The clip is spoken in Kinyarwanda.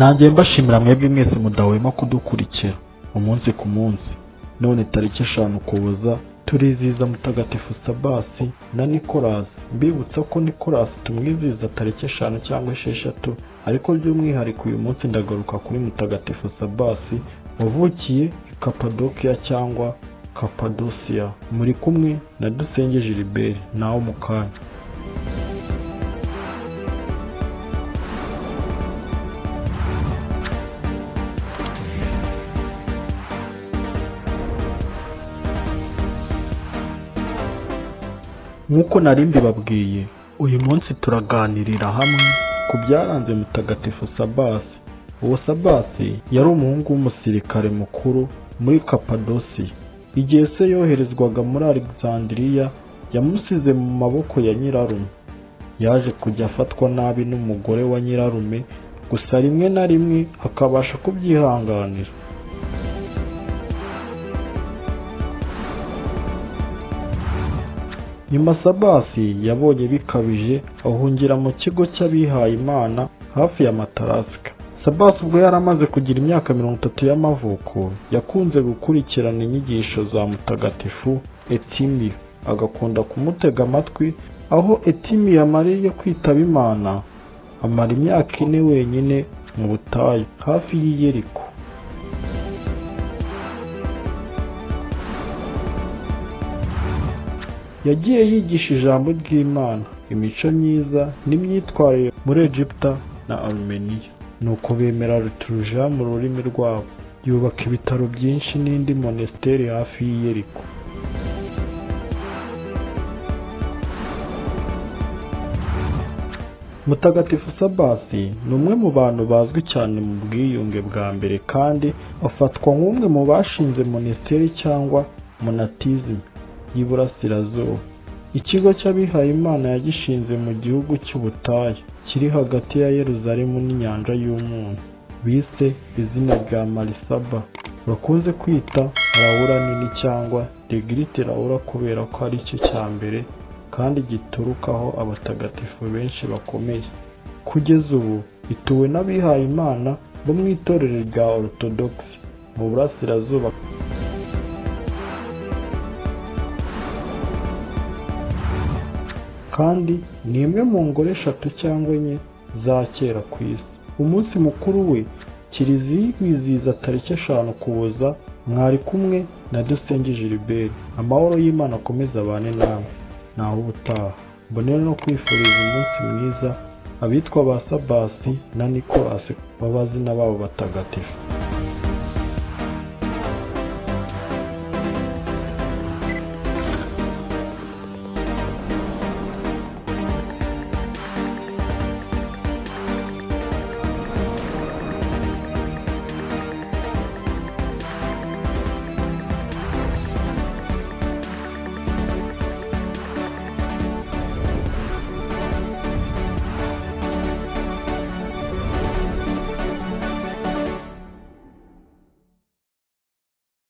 Nanjye mbashimira mwebwe mwese mudahwema kudukurikira umunsi ku munsi. None tariki 5 Ukuboza turizihiza Mutagatifu Sabasi na Nicolas. Mbibutsa ko Nicolas tumwizihiza tariki 5 cyangwa 6, ariko by'umwihariko uyu munsi ndagaruka kuri Mutagatifu Sabasi wavukiye i Kapadokiya cyangwa Kapadosia. Muri kumwe na Dusenge Gilbert nawo mu kanya. Nk'uko nari mbibabwiye, uyu munsi turaganirira hamwe ku byaranze Mutagatifu Sabasi. Uwo Sabasi yari umuhungu w'umusirikare mukuru muri Kapadosiya. Igihe se yoherezwaga muri Alexandria, yamusize mu maboko ya nyirarume. Yaje kujya afatwa nabi n'umugore wa nyirarume, gusa rimwe na rimwe akabasha kubyihanganira. Nyuma Sabasi yabonye bikabije, ahungira mu kigo cy'abihaye Imana hafi ya Matarasika. Sabasi ubwo yari amaze kugira imyaka 30 y'amavuko, yakunze gukurikirana inyigisho za Mutagatifu Etimiyo, agakunda kumutega amatwi. Aho Etimiyo amariye kwitaba Imana, amara imyaka 4 wenyine mu butayu hafi y'i Yeriko. Yagiye yigisha ijambo ry'Imana, imico myiza n'imyitwarire muri Egiputa na Arumeniya. Nuko bemera liturujia mu rurimi rwabo. Yubaka ibitaro byinshi n'indi monasteri hafi y'i Yeriko. Mutagatifu Sabasi ni umwe mu bantu bazwi cyane mu bwiyunge bwa mbere, kandi afatwa nk'umwe mu bashinze monasteri cyangwa monatisme y'Iburasirazuba. Ikigo cy'abihaye Imana yagishinze mu gihugu cy'ubutayu kiri hagati ya Yerusalemu n'inyanja y'Umunyu, bise izina rya Marisaba, bakunze kwita Laura nini cyangwa The Great Laura, kubera ko ari cyo cya mbere kandi giturukaho abatagatifu benshi bakomeye. Kugeza ubu ituwe n'abihaye Imana bo mu itorero rya Orthodox mu Burasirazuba. Kandi ni imwe mu ngoro 3 cyangwa 4 za kera ku isi. Umunsi mukuru we Kiliziya wizihiza tariki 5 Ukuboza. Mwari kumwe na Dusenge Gilbert. Amahoro y'Imana akomeze abane namwe. Naho ubutaha. Mbonera no kwifuriza umunsi mwiza abitwa ba Sabasi na Nicolas b'abazina babo batagatifu.